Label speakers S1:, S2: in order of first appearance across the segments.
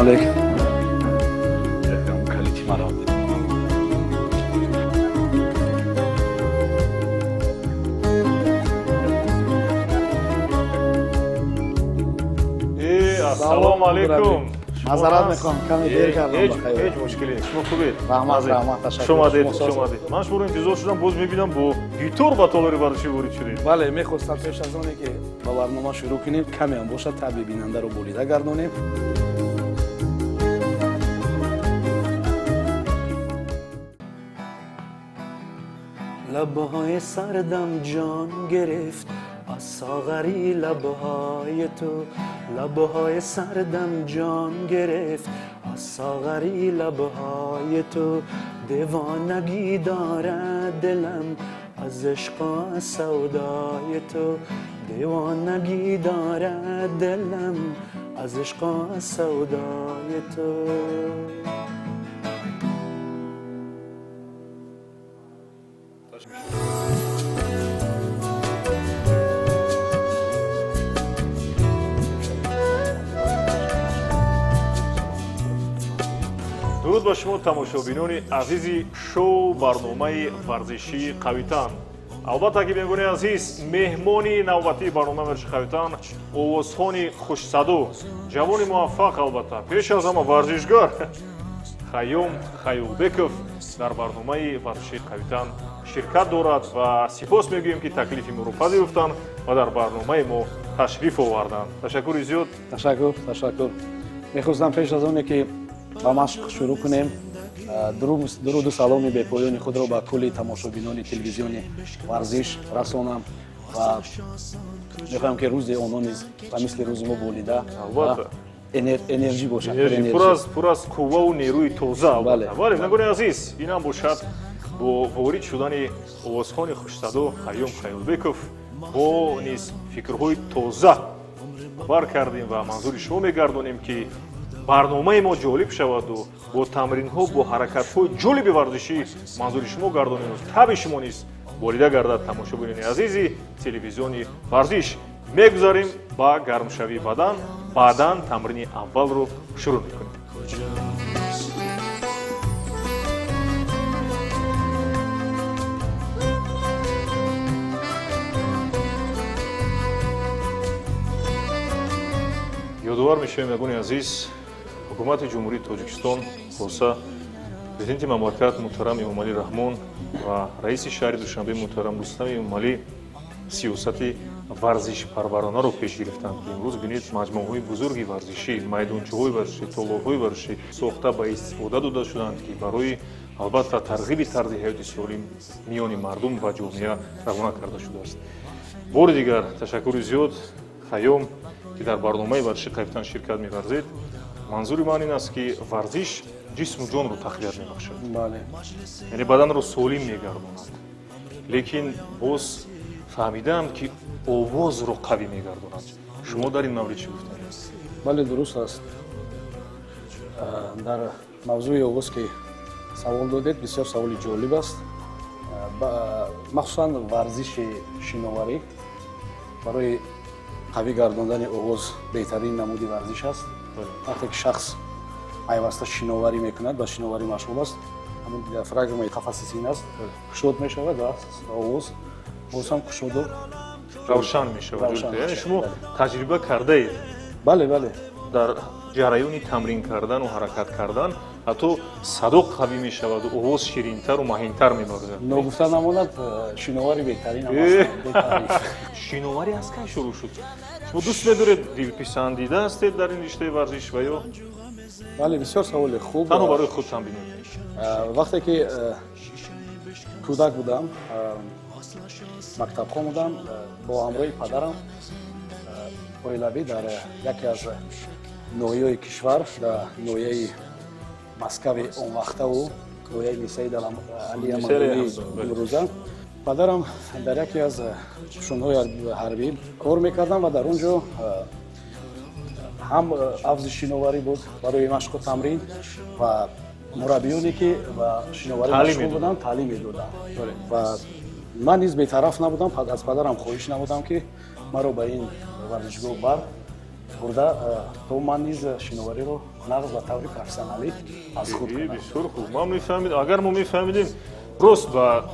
S1: Алейкум. Калити маро.
S2: Ассалому алайкум.
S1: Маъзарат мехоҳам, каме дер кардам.
S2: Ҳеҷ мушкиле нест. Шумо хубед?
S1: Раҳмат, раҳмат, ташаккур.
S2: Шумо омадед, шумо омадед. Ман шуморо интизор шудам, боз мебинам, бо гитор ба толори варзишӣ ворид шудед.
S1: Бале, мехостам пеш аз оне ки ба барнома шурӯъ кунем, камеам бошад, табъи бинандаро болида гардонем.
S3: لبهای سردم جان گرفت از ساغری لبهای تو، لبهای سردم جان گرفت از ساغری لبهای تو. دیوانگی دارد دلم از عشق و از سودای تو، دیوانگی دارد دلم از عشق و از سودای تو.
S2: Дуруд ба шумо, тамошобинони азизи шоу барномаи варзишии «Қавитан». Албатта ки, бинандагони азиз, меҳмони навбатии барномаи варзиши «Қавитан» овозхони хушсадо, ҷавони муваффақ, албатта, пеш аз ҳама варзишгар Хайём Хайулбеков дар барномаи варзишии «Қавитан» ширкат дорад ва сипос мегӯем, ки таклифи моро пазируфтанд ва дар барномаи мо ташриф оварданд. Ташаккури зиёд.
S1: Ташаккур, ташаккур. Мехостам пеш аз оне ки ба машқ шурӯъ кунем, дуруду саломи бепоёни худро ба кулли тамошобинони телевизиони «Варзиш» расонам ва мехоҳам, ки рӯзи онҳо низ ба мисли рӯзи мо болида
S2: Албатта.
S1: Энержӣ бошад.
S2: Энержӣ, пур аз қувваву нерӯи тоза.
S1: Бале.
S2: Бале, бинандагони азиз, инам бошад, бо ворид шудани овозхони хушсадо Хайём Хайулбеков бо низ фикрҳои тоза бар кардем ва манзури шумо мегардонем, ки барномаи мо ҷолиб шаваду бо тамринҳо, бо ҳаракатҳои ҷолиби варзишӣ манзури шумо гардонем, табъи шумо низ болида гардад. Тамошобинони азизи телевизиони «Варзиш», мегузарем ба гармшавии бадан, баъдан тамрини аввалро шурӯъ мекунем. Ёдовар мешавем, бинандагони азиз, Ҳукумати Ҷумҳурии Тоҷикистон, хоса Президенти мамлакат муҳтарам Эмомалӣ Раҳмон ва раиси шаҳри Душанбе муҳтарам Рустами Эмомалӣ сиёсати варзишпарваронаро пеш гирифтанд, ки имрӯз бинед, маҷмӯаҳои бузурги варзишӣ, майдончаҳои варзишӣ, толорҳои варзишӣ сохта ба истифода дода шуданд, ки барои, албатта, тарғиби тарзи ҳаёти солим миёни мардум ва ҷомеа равона карда шудааст. Бори дигар ташаккури зиёд, Хайём, ки дар барномаи варзиши «Қавитан» ширкат меварзед. Манзури ман ин аст, ки варзиш ҷисму ҷонро тақвият мебахшад, яъне баданро солим мегардонад, лекин боз фаҳмидаам, ки овозро қавӣ мегардонад. Шумо дар ин маврид чӣ гуфтанед?
S1: Бале, дуруст аст. Дар мавзӯи овоз ки савол додед, бисёр саволи ҷолиб аст. Махсусан варзиши шиноварӣ барои қавӣ гардондани овоз беҳтарин намуди варзиш аст. Вақте ки шахс пайваста шиноварӣ мекунад, ба шиноварӣ машғул аст, ҳамин диафрагмаи қафаси сина аст, кушод мешавад ва овоз боз ҳам кушоду
S2: равшан мешавад. Яъне шумо таҷриба кардаед?
S1: Бале.
S2: Дар ҷараёни тамрин кардану ҳаракат кардан ҳатто садо қавӣ мешаваду овоз ширинтару маҳинтар мебарозад.
S1: Ногуфта намонад, шиновари беҳтарин.
S2: Шиноварӣ аз кай шурӯъ шуд? Шумо дӯст медоред, дилписандида ҳастед дар ин риштаи варзиш ва ё
S1: Бале, бисёр саволи хуб.
S2: Танҳо барои худ тамрин?
S1: Вақте ки кӯдак будам, мактабхон будам, бо ҳамроҳи падарам оилавӣ дар яке аз ноҳияҳои кишвар, дар ноҳияи Маскави онвақтаву ноҳияи Мирсаид Али Ҳамадонии имрӯза, падарам дар яке аз қушунҳои ҳарбӣ кор мекардам ва дар он ҷо ҳам ҳавзи шиноварӣ буд барои машқу тамрин ва мураббиёне, ки ба шиноварӣ машғул буданд, таълим медоданд. Ва ман низ бетараф набудам, аз падарам хоҳиш намудам, ки маро ба ин варзишгоҳ бар. Бурда, то ман низ шиновариро нағз ба таври профессионалӣ аз худ кунам.
S2: Бисёр хуб. Ман мефаҳмид, агар мо мефаҳмидем, рост ба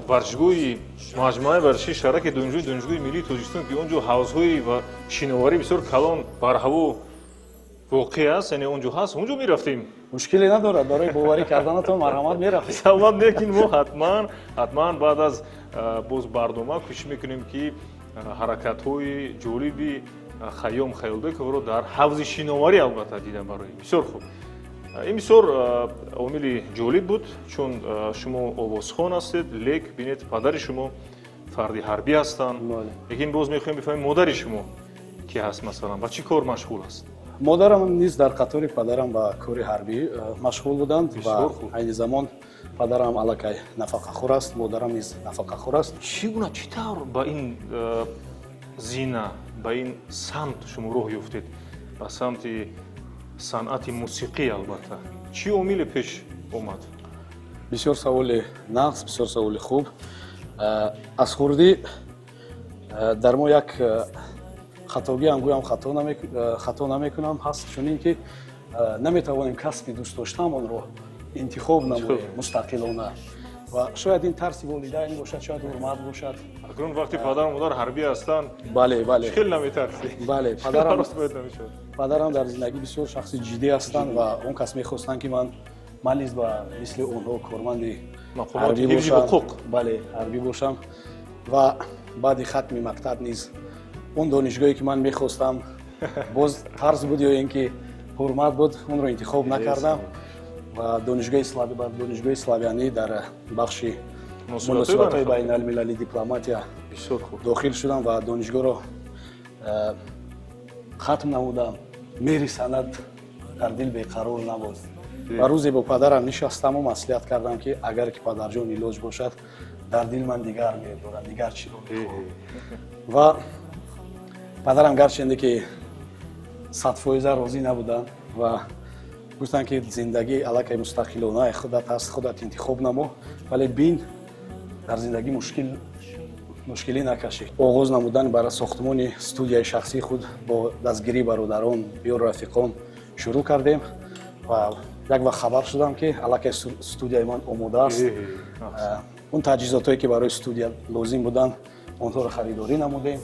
S2: варзишгоҳи маҷмӯаи варзишии шаҳраки донишҷӯи Донишгоҳи миллии Тоҷикистон, ки он ҷо ҳавзҳои ва шиноварӣ бисёр калон барҳаво воқеъ аст, яъне он ҷо ҳаст, он ҷо мерафтем.
S1: Мушкиле надорад, барои боварӣ карданатон марҳамат, мерафтед.
S2: Саломат. Лекин мо ҳатман, ҳатман баъд аз боз барнома кӯшиш мекунем, ки ҳаракатҳои ҷолиби Хайём Хаёлбековро дар ҳавзи шиноварӣ албатта дидам. Барои бисёр хуб, ин бисёр омили ҷолиб буд, чун шумо овозхон ҳастед, лек бинед, падари шумо фарди ҳарбӣ ҳастанд. Лекин боз мехоҳем бифаҳмем, модари шумо ки ҳаст, масалан, ба чӣ кор машғул аст?
S1: Модарам низ дар қатори падарам ба кори ҳарбӣ машғул буданд ва айни замон падарам аллакай нафақахӯр аст, модарам низ нафақахӯр аст.
S2: Чӣ гуна, чӣ тавр ба ин зина, ба ин самт шумо роҳ ёфтед, ба самти санъати мусиқӣ? Албатта, чӣ омиле пеш омад?
S1: Бисёр саволи нағз, бисёр саволи хуб. Аз хурдӣ дар мо як хатогиам гӯям, хато намекунам, ҳаст чунин ки наметавонем касби дӯстдоштаамонро интихоб намоем мустақилона, ва шояд ин тарси волидайн бошад, шояд ҳурмат бошад.
S2: Акнун вақти падару модар ҳарбӣ ҳастанд,
S1: бале.
S2: Хеле наметарсӣ?
S1: Бале, падарам дар зиндагӣ бисёр шахси ҷиддӣ ҳастанд ва он кас мехостанд, ки ман низ ба мисли онҳо корманди ҳарбӣ бошам, бале, ҳарбӣ бошам. Ва баъди хатми мактаб низ он донишгоҳе, ки ман мехостам, боз тарс буд ё ин ки ҳурмат буд, онро интихоб накардам ва донишгоҳи славянӣ дар бахши муносибатҳои байналмилалӣ, дипломатия дохил шудам ва донишгоҳро хатм намудам. Меҳри санъат дар дил беқарор набуд ва рӯзе бо падарам нишастаму маслиҳат кардам, ки агар ки падарҷон илоҷ бошад, дар дил ман дигар меҳр дорам, дигар чиро мехоҳам. Ва падарам гарчанде ки 100% розӣ набуданд ва гуфтанд, ки зиндагӣ аллакай мустақилона худат ҳаст, худат интихоб намо, вале бин, дар зиндагӣ мушкилӣ накашӣ. Оғоз намудан бар сохтмони студияи шахсии худ бо дастгирии бародарон, ёру рафиқон шурӯъ кардем ва як вақт хабар шудам, ки аллакай студияи ман омода аст. Он таҷҳизотҳое, ки барои студия лозим буданд, онҳоро харидорӣ намудем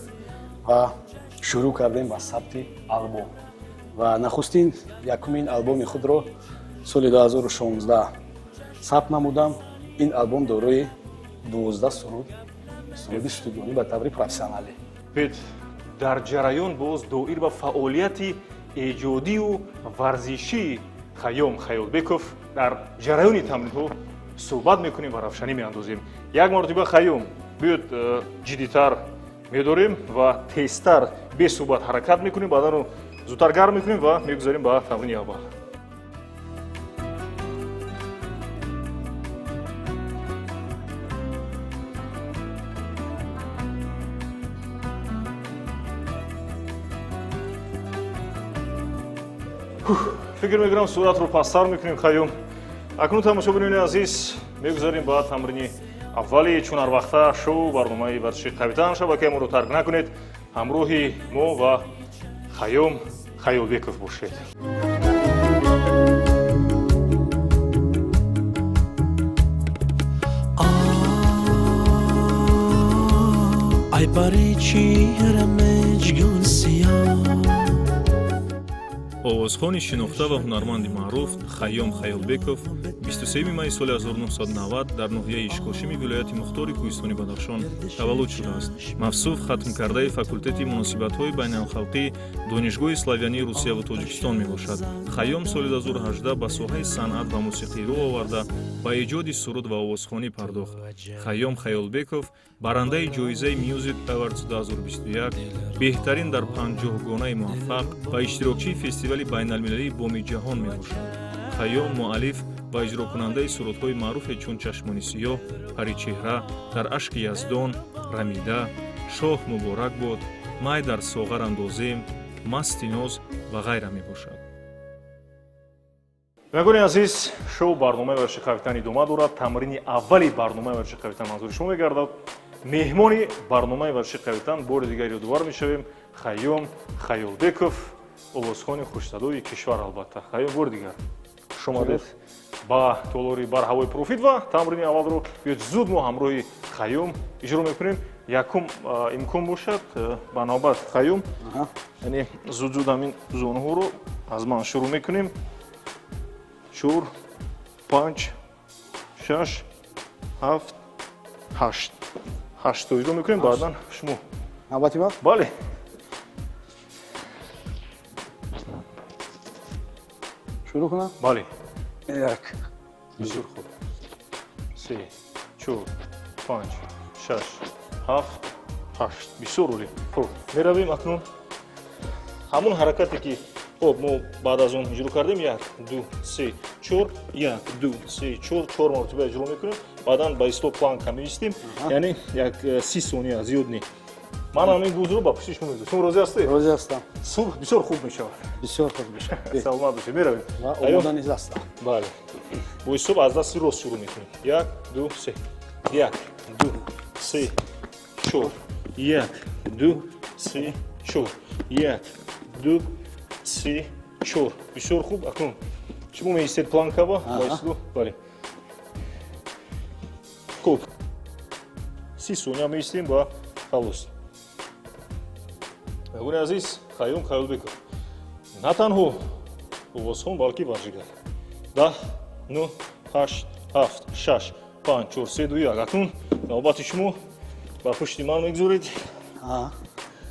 S1: ва шурӯъ кардем ба сабти албом ва нахустин, якумин албоми худро соли 2016 сабт намудам. Ин албом дорои 12 суруд, суруди студионӣ ба таври профессионалӣ.
S2: Бед, дар ҷараён боз доир ба фаъолияти эҷодию варзишии Хайём Хаёлбеков дар ҷараёни тамринҳо суҳбат мекунем ва равшанӣ меандозем. Як маротиба, Хайём, биёд, ҷиддитар медорем ва тезтар бесуҳбат ҳаракат мекунем, баъдану зудтар гарм мекунем ва мегузарем ба тамрини аввал. Фикр мекунам, суратро пасттар мекунем, Хайём. Акнун, тамошобинони азиз, мегузарем ба тамрини аввали. Чун ҳар вақта, шоу барномаи варзиши «Қавитан», шабакаи моро тарк накунед, ҳамроҳи мо ва Хайём Хаёлбеков бошед.
S3: Ай бари чеҳра меҷгон сиёҳ.
S2: Овозхони шинохта ва ҳунарманди маъруф Хайём Хаёлбеков 23 майи соли 1990 дар ноҳияи Ишкошими вилояти мухтори Кӯҳистони Бадахшон таваллуд шудааст. Мавсуф хатмкардаи факултети муносибатҳои байналхалқии Донишгоҳи славянии Русия ва Тоҷикистон мебошад. Хайём соли 2018 ба соҳаи санъат ва мусиқӣ рӯ оварда, ба эҷоди суруд ва овозхонӣ пардохт. Хайём Хаёлбеков барандаи ҷоизаи Music Awards 2021, беҳтарин дар 50-гонаи муваффақ ва иштирокчии фестивали байналмилалии Боми ҷаҳон мебошад. Хайём муаллиф ва иҷрокунандаи сурудҳои маъруфе чун «Чашмони сиёҳ», «Паричеҳра», «Дар ашки яздон», «Рамида», «Шоҳ муборак бод», «Май дар соғар андозем», «Масти ноз» ва ғайра мебошад. Бинандагони азиз, шоу барномаи варзиши «Қавитан» идома дорад. Тамрини аввали барномаи варзиши «Қавитан» манзури шумо мегардад. Меҳмони барномаи варзиши «Қавитан», бори дигар ёдовар мешавем, Хайём Хаёлбеков, овозхони хушсадои кишвар. Албатта, Хайём, бори дигар хуш омадед ба толори Барҳавои Профит ва тамрини аввалро биёед, зуд мо ҳамроҳи Хайём иҷро мекунем. Якум, имкон бошад, ба навбат, Хайём, яъне зуд зуд ҳамин зонуҳоро аз ман шурӯъ мекунем: чор, панҷ, шаш, ҳафт, ҳашт. Ҳаштто иҷро мекунем, баъдан шумо.
S1: Навбати ман?
S2: Бале.
S1: Шурӯъ кунам?
S2: Бале.
S1: Як.
S2: Бисёр хуб: се, чор, панҷ, шаш, ҳафт, ҳашт. Бисёр олӣ. Хуб, меравем акнун ҳамон ҳаракате, ки, хуб, мо баъд аз он иҷро кардем: як, ду, се, чор, як, ду, се, чор. Чор маротиба иҷро мекунем, баъдан ба истилоҳ планка меистем, яъне як 30 сония, зиёд не. Ман ҳамин гурзро ба пушти шумо мегузорам. Шумо розӣ ҳастед?
S1: Розӣ ҳастам.
S2: Субҳ бисёр хуб мешавад.
S1: Бисёр хуб мешавад.
S2: Саломат бошед, меравем.
S1: Ва омода низ ҳастам.
S2: Бале, бо ҳисоб аз дасти рост шурӯъ мекунем: як, ду, се, як, ду, се, чор, як, ду, се, чор, як, ду, се, чор. Бисёр хуб. Акнун шумо меистед планкава ба истилоҳ. Бале, хуб, 30 сония меистем ва халос. Меҳмони азиз, Хайём Хаёлбеков, на танҳо овозхон, балки варзишгар. 10, нӯ, ҳашт, ҳафт, шаш, панҷ, чор, се, ду, як. Акнун навбати шумо, ба пушти ман мегузоред.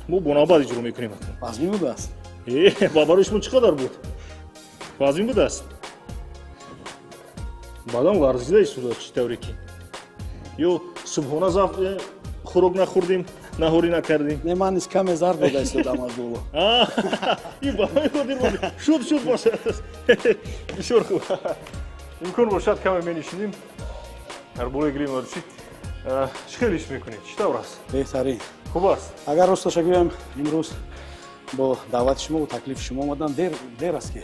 S2: Мо бо навбат иҷро мекунем акнун.
S1: Вазмин будааст.
S2: Ба барои шумо чӣ қадар буд? Вазмин будааст? Баъдан ларзида истода, чӣ тавре ки ё субҳона хӯрок нахӯрдем, наҳорӣ накардем.
S1: Не, ман низ каме зарб дода истодам аз боло.
S2: Ин ба ҳамин хотир шуд, шуд бошад. Бисёр хуб, имкон бошад, каме менишинем дар болои гилеми варзишӣ. Чӣ хел ҳис мекунед, чӣ тавр аст?
S1: Беҳтарин.
S2: Хуб аст?
S1: Агар росташа гӯям, имрӯз бо даъвати шумо ва таклифи шумо омадам. Дер дер аст, ки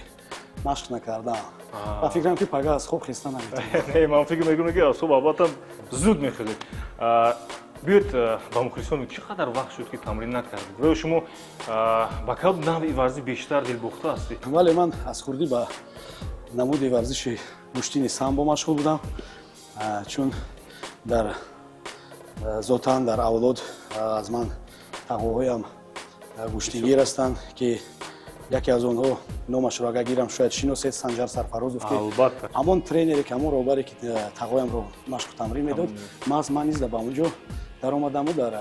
S1: машқ накардам, ва фикрам, ки пага аз хоб хеста наметавонам.
S2: Не, ман фикр мекунам, ки аз субҳ албатта зуд мехезед. Биёед, ба мухлисон, чӣ қадар вақт шуд, ки тамрин накардед ва ё шумо ба кадом навъи варзиш бештар дилбохта ҳастед?
S1: Вале ман аз хурдӣ ба намуди варзиши гӯштини самбо машғул будам, чун дар зотан дар авлод аз ман тағоҳоям гӯштингир ҳастанд, ки яке аз онҳо, номашро агар гирам, шояд шиносед, Санҷар Сарфарозов, ки
S2: Албатта.
S1: ҳамон тренере ки, ҳамон роҳбаре, ки тағоямро машқу тамрин медод, маҳз ман низ ба он ҷо даромадаму дар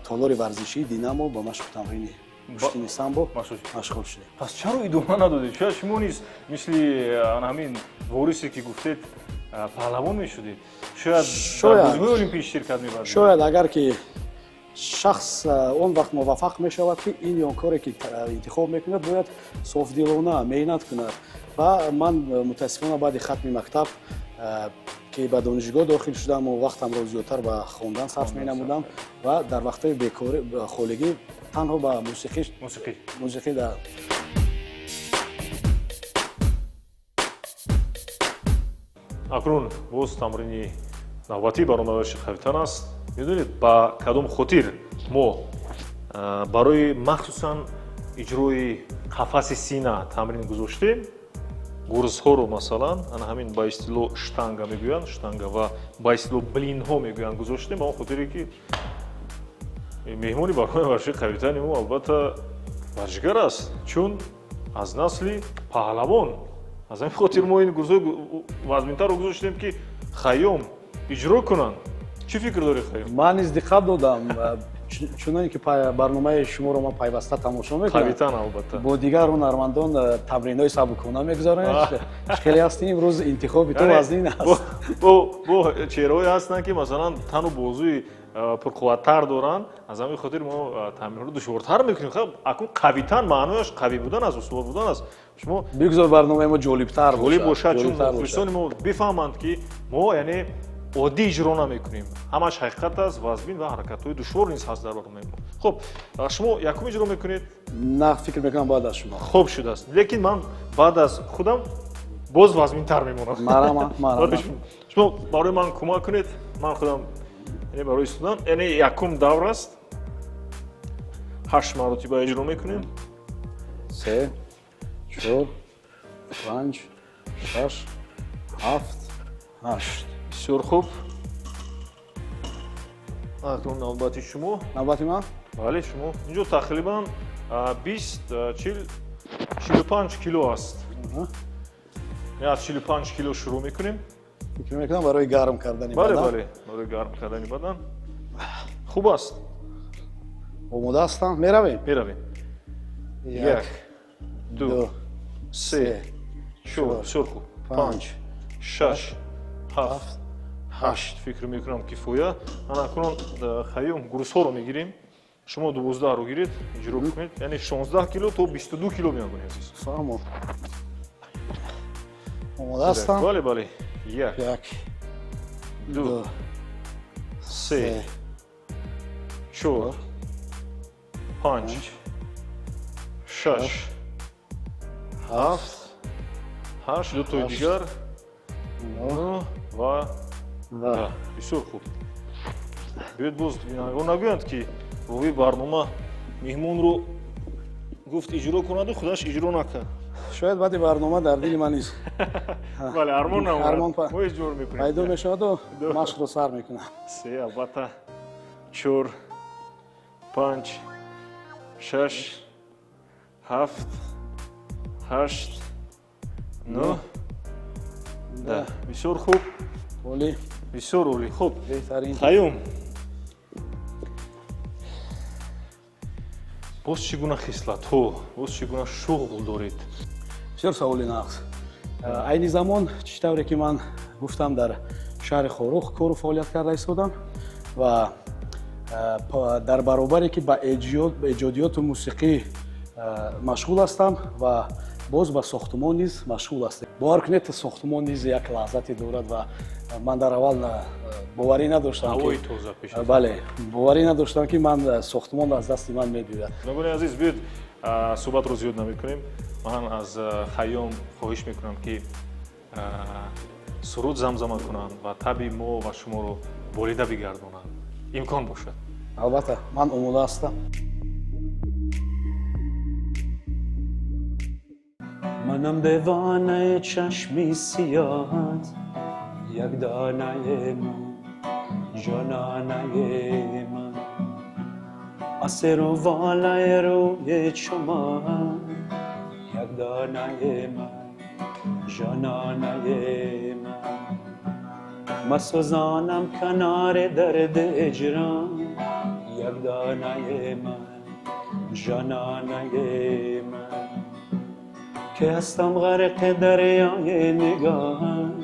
S1: толори варзишии «Динамо» ба машқу тамрини гӯштини самбо
S2: машғул шудед.
S1: Машғул шудем.
S2: Пас чаро идома надодед? Шояд шумо низ мисли ана ҳамин ворисе, ки гуфтед, паҳлавон мешудед, шояд дар
S1: Шояд.
S2: бозиҳои олимпӣ ширкат мебардед.
S1: Шояд, агар ки шахс он вақт муваффақ мешавад, ки ин ё он коре, ки интихоб мекунад, бояд софдилона меҳнат кунад. Ва ман, мутаассифона, баъди хатми мактаб, ки ба донишгоҳ дохил шудам, вақтамро зиёдтар ба хондан сарф менамудам ва дар вақтҳои бекорӣ, холигӣ танҳо ба мусиқӣ
S2: мусиқӣ.
S1: Мусиқӣ дар
S2: Акнун боз тамрини навбатии барномаи варзиши қавитан аст. Медонед, ба кадом хотир мо барои махсусан иҷрои қафаси сина тамрин гузоштем? Гурзҳоро, масалан, ана ҳамин ба истилоҳ штанга мегӯянд, штанга ва ба истилоҳ блинҳо мегӯянд, гузоштем ба он хотире, ки меҳмони барномаи варзиши қавитани мо албатта варзишгар аст, чун аз насли паҳлавон. Аз ҳамин хотир мо ин гурзҳои вазминтарро гузоштем, ки Хайём иҷро кунанд. Чӣ фикр дорӣ, Хайём?
S1: Ман низ диққат додам, чуноне ки барномаи шуморо ман пайваста тамошо мекунам.
S2: Қавитан, албатта.
S1: Бо дигар ҳунармандон тамринҳои сабукона мегузаронед. Хеле ҳасти, имрӯз интихоби ту вазнин аст.
S2: Бо чеҳраҳое ҳастанд, ки масалан тану бозуи пурқувваттар доранд, аз ҳамин хотир мо тамринҳоро душвортар мекунем. Хаб, акун қавитан маънояш қавӣ будан аст, устувор будан аст. Шумо
S1: Бигзор барномаи мо ҷолибтар
S2: ҷолиб бошад, чун
S1: ҷолибтар.
S2: Мухлисони мо бифаҳманд, ки мо, яъне, оддӣ иҷро намекунем, ҳамаш ҳақиқат аст, вазмин ва ҳаракатҳои душвор низ ҳаст дар барномаи мо. Хуб, шумо якум иҷро мекунед?
S1: На, фикр мекунам, баъд аз шумо.
S2: Хуб шудааст, лекин ман баъд аз худам боз вазминтар мемонам.
S1: Марама, марама.
S2: Шумо барои ман кӯмак кунед, ман худам, яъне, барои истодан, яъне якум давр аст. 8 маротиба иҷро мекунем.
S1: 3, 4, 5, 6, 7, 8.
S2: Бисёр хуб. Акнун навбати шумо.
S1: Навбати ман?
S2: Бале, шумо. Инҷо тақрибан 20, 40, 45 кило аст. Аз 45 кило шурӯъ мекунем.
S1: Фикр мекунам барои гарм кардани бадан.
S2: Бале, бале, барои гарм кардани бадан. Хуб аст.
S1: Омода ҳастам. Меравем?
S2: Меравем. 1, 2, 3, 4, бисёр хуб. 5, 6, 7, 8. Фикр мекунам кифоя. Ана акнун Хайём гурусҳоро мегирем. Шумо 12-ро гиред, иҷро кунед. Яъне 16 кило то 22 кило меояд, азиз.
S1: Фаҳмо. Омода ҳастам?
S2: Бале, бале. 1,
S1: 2,
S2: 3, 4, 5, 6, 7, 8, дутои дигар, 9 ва 10. Бисёр хуб. Биёед боз бинандагон нагӯянд, ки рӯи барнома меҳмонро гуфт иҷро кунаду худаш иҷро накард.
S1: Шояд баъди барнома дар дили ман низ
S2: бале, армон намонад, мо иҷро мекунем,
S1: пайдо мешаваду машқро сар мекунам.
S2: 3, албатта, 4, 5, 6, 7, 8, 9, 10. Бисёр хуб.
S1: Олӣ.
S2: Бисёр олӣ. Хуб.
S1: Беҳтарин.
S2: Хайём, боз чӣ гуна хислатҳо, боз чӣ гуна шуғл доред?
S1: Бисёр саволи нағз. Айни замон, чӣ тавре ки ман гуфтам, дар шаҳри Хоруғ кору фаъолият карда истодам ва дар баробаре ки ба эҷодиёту мусиқӣ машғул ҳастам ва боз ба сохтумон низ машғул ҳастем. Бовар кунед, сохтумон низ як лаҳзате дорад ва ман дар аввал боварӣ надоштам.
S2: Ҳавои тоза пеш.
S1: Бале, боварӣ надоштам, ки ман сохтумон аз дасти ман мебиёяд.
S2: Бинандагони азиз, биёед, суҳбатро зиёд намекунем. Ман аз Хайём хоҳиш мекунам, ки суруд замзама кунанд ва таби мо ва шуморо болида бигардонанд, имкон бошад.
S1: Албатта, ман омода ҳастам.
S3: Манам девонаи чашми сиёҳат, як донаи ман, ҷононаи ман, асиру волаи рӯи чумоҳат, як донаи ман, ҷононаи ман, масӯзонам канори дарди ҳиҷрон, як донаи ман, ҷононаи ман, ки ҳастам ғарқи дарёи нигоҳат,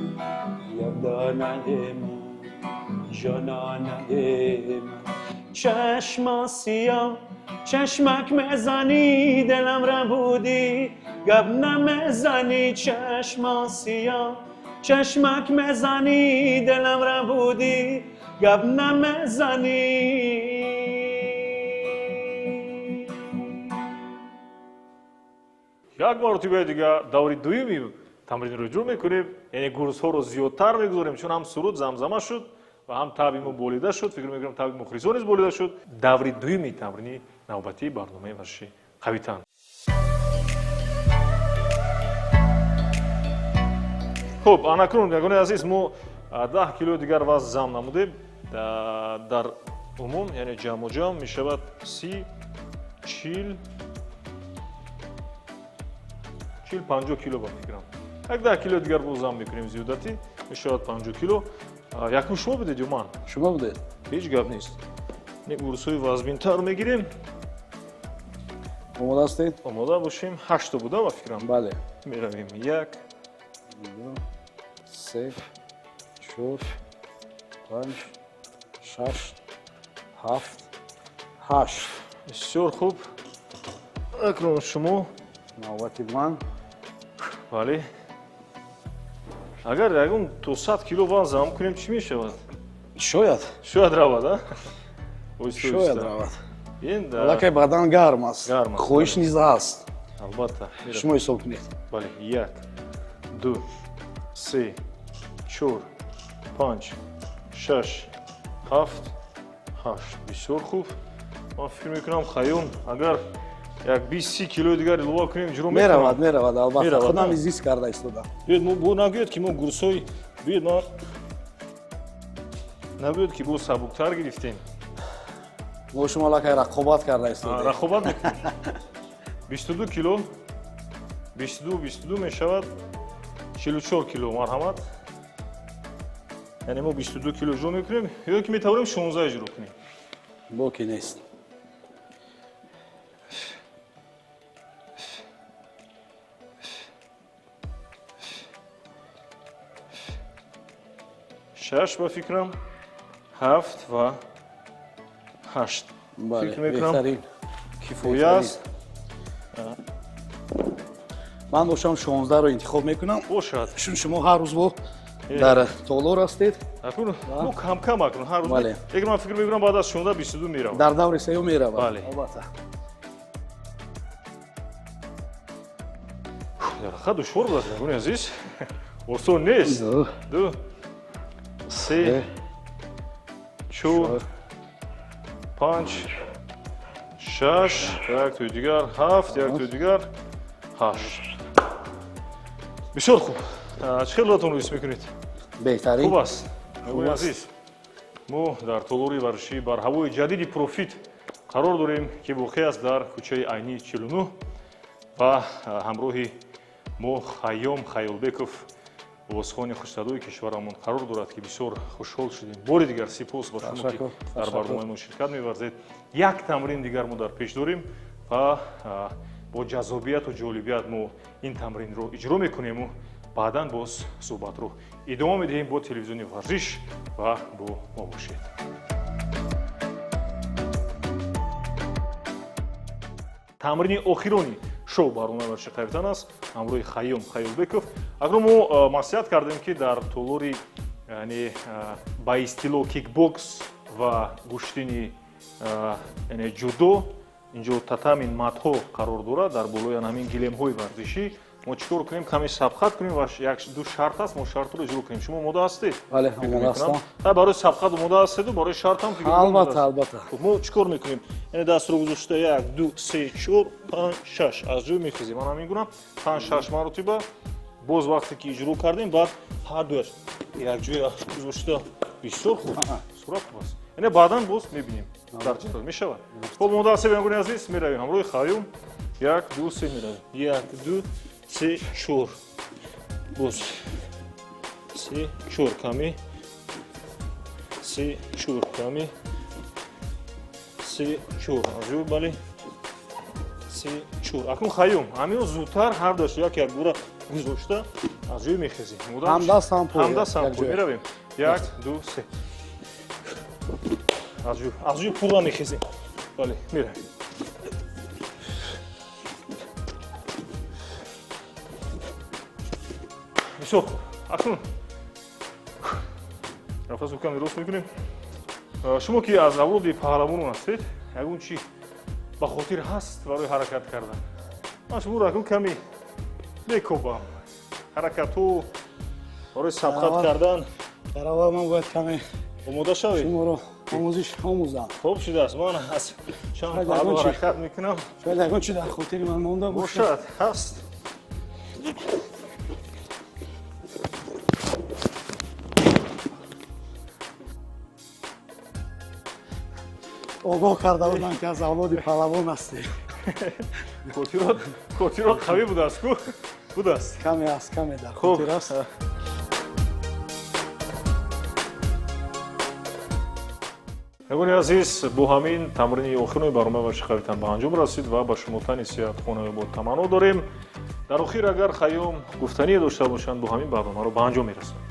S3: як донаи ман, ҷононаи ман. Чашма сиёҳ, чашмак мезанӣ, дилам рабудӣ, гап намезанӣ. Чашма сиёҳ, чашмак мезанӣ, дилам рабудӣ, гап намезанӣ.
S2: Як маротибаи дигар даври дуюми тамринро иҷро мекунем, яъне гурусҳоро зиёдтар мегузорем, чун ҳам суруд замзама шуд ва ҳам таби мо болида шуд. Фикр мекунам, таби мухлисон низ болида шуд. Даври дуюми тамрини навбатии барномаи варзиши қавитан. Хуб, анакнун, ягони азиз, мо 10 килои дигар вазн зам намудем. Дар умум, яъне ҷамъу ҷамъ мешавад 30, 40, 40, 50 кило ба фикрам. Як 10 кило дигар боз зам мекунем зиёдатӣ, мешавад 50 кило. Якум шумо будед ё ман?
S1: Шумо будед.
S2: Ҳеҷ гап нест. Не, гурусҳои вазминтар мегирем.
S1: Омода ҳастед?
S2: Омода бошем. 8 буда ба фикрам.
S1: Бале.
S2: Меравем. 1,
S1: 2, 3, 4, 5, 6, 7, 8.
S2: Бисёр хуб. Акнун шумо.
S1: Навбати ман.
S2: Бале. Агар ягон то 100 кило вазн зам кунем, чӣ мешавад?
S1: Шояд.
S2: Шояд равад, а?
S1: Шояд равад. Аллакай бадан гарм аст.
S2: Гарм аст.
S1: Хоҳиш низ ҳаст.
S2: Албатта.
S1: Шумо ҳисоб кунед.
S2: Бале. 1, 2, 3, 4, 5, 6, 7, 8. Бисёр хуб. Ман фикр мекунам, Хайём, агар як 20-30 килои дигар илова кунем, иҷро
S1: меравад, меравад, албатта. Худам изис карда истодам.
S2: Биёед, мо нагӯед, ки мо гурсои, биёед, ман нагӯед, ки боз сабуктар гирифтем.
S1: Мо шумо аллакай рақобат карда истодем.
S2: Рақобат мекунем. 22 кило, 22, 22 мешавад 44 кило. Марҳамат, яъне мо 22 кило иҷро мекунем ё ки метавонем 16 иҷро кунем?
S1: Боки нест.
S2: Шаш, ба фикрам, ҳафт ва ҳашт. Фикр мекунам, кифоя аст.
S1: Ман бошам 16-ро интихоб мекунам.
S2: Бошад.
S1: Чун шумо ҳар рӯз бо дар толор ҳастед.
S2: Акун мо кам-кам, акун ҳар рӯз. Лекин ман фикр мекунам, баъд аз 16 22 меравад.
S1: Дар даври сеюм меравад.
S2: Бале.
S1: Албатта.
S2: Дар ҳақиқат душвор будааст, бинандагони азиз. Осон нест. Ду, се, чор, панҷ, шаш, як тои дигар, ҳафт, як тои дигар, ҳашт. Бисёр хуб. Чӣ хел худатонро ҳис мекунед?
S1: Беҳтарин.
S2: Хуб аст. Бинандагони азиз, мо дар толори варзишии барҳавои ҷадиди Профит қарор дорем, ки воқеъ аст дар кӯчаи Айнии 49, ва ҳамроҳи мо Хайём Хаёлбеков, овозхони хушсадои кишварамон, қарор дорад, ки бисёр хушҳол шудем. Бори дигар сипос ба шумо, ки дар барномаи мо ширкат меварзед. Як тамрин дигар мо дар пеш дорем ва бо ҷаззобияту ҷолибият мо ин тамринро иҷро мекунему баъдан боз суҳбатро идома медиҳем бо телевизиони Варзиш ва бо мо бошед. Тамрини охирони шоу барномаи варзиши Қавитан аст ҳамроҳи Хайём Хаёлбеков. Акнун мо маслиҳат кардем, ки дар толори, яъне ба истилоҳ кикбокс ва гӯштини, яъне ҷудо, инҷо татами матҳо қарор дорад. Дар болои ҳамин гилемҳои варзишӣ мо чӣ кор кунем? Каме сабқат кунем ва як ду шарт аст, мо шартро иҷро кунем. Шумо омода ҳастед?
S1: Бале, омода ҳастам.
S2: Барои сабқат омода ҳастеду барои шартам?
S1: Албатта, албатта.
S2: Хуб, мо чӣ кор мекунем? Яъне дастро гузошта, як, ду, се, чор, панҷ, шаш, аз ҷой мехезем. Ман ҳамин гуна панҷ, шаш маротиба. Боз вақте ки иҷро кардем, баъд ҳар дуяш якҷоя гузошта. Бисёр хуб, сурат хуб аст. Яъне баъдан боз мебинем, дар ҷадвал мешавад. Хуб, омода ҳастем, бинандагони азиз? Меравем ҳамроҳи Хайём. Як, ду, се, меравем. Як, ду, се, чор, боз се, чор, каме, се, чор, каме, се, чор, аз ҷой, бале, се, чор. Акнун, Хайём, ҳамино зудтар ҳар дуяш як як гура гузошта аз ҷой мехезем.
S1: Ҳамдаст, ҳам пой.
S2: Ҳамдаст, ҳам пой. Меравем. Як, ду, се, аз ҷой пурра мехезем. Бале, меравем. Бисёр хуб. Акнун нафасу каме рост мекунем. Шумо ки аз авлоди паҳлавонон ҳастед, ягон чи ба хотир ҳаст барои ҳаракат кардан? Ман шуморо акнун каме мекобам, ҳаракатҳо барои сабқат кардан.
S1: Дар аввал ман бояд каме
S2: омода шавед.
S1: Шуморо омӯзиш омӯзам.
S2: Хуб шудааст. Ман аз чанд паҳлу ҳаракат мекунам.
S1: Шояд ягон чи дар хотири ман монда
S2: бошад. Ҳаст.
S1: Огоҳ карда будам, ки аз авлоди паҳлавон ҳастӣ.
S2: Хотирот қавӣ будааст ку, будааст.
S1: Каме аст, каме дар хотир аст.
S2: Бинандагони азиз, бо ҳамин тамрини охирони барномаи варзиши Қавитан ба анҷом расид ва ба шумо тани сиҳат, хонаобод таманно дорем. Дар охир, агар Хайём гуфтание дошта бошанд, бо ҳамин барномаро ба анҷом мерасонем.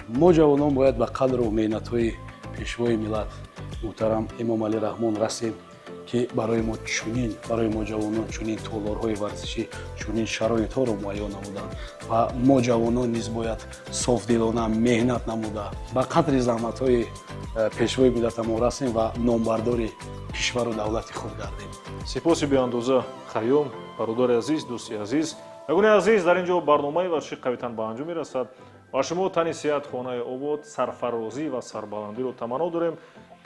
S1: Мо ҷавонон бояд ба қадру меҳнатҳои пешвои миллат муҳтарам Эмомалӣ Раҳмон расем, ки барои мо чунин, барои мо ҷавонон чунин толорҳои варзишӣ, чунин шароитҳоро муҳайё намуданд ва мо ҷавонон низ бояд софдилона меҳнат намуда, ба қадри заҳматҳои пешвои миллатамон расем ва номбардори кишвару давлати худ гардем.
S2: Сипоси беандоза, Хайём, бародари азиз, дӯсти азиз. Бинандагони азиз, дар ин ҷо барномаи варзиши Қавитан ба анҷом мерасад. Ба шумо тани сиҳат, хонаи обод, сарфарозӣ ва сарбаландиро таманно дорем.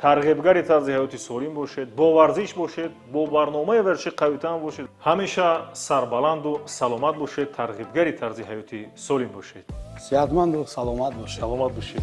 S2: Тарғибгари тарзи ҳаёти солим бошед, бо варзиш бошед, бо барномаи варзиши қавитан бошед. Ҳамеша сарбаланду саломат бошед, тарғибгари тарзи ҳаёти солим бошед.
S1: Сеҳатманду саломат бошед.
S2: Саломат бошед.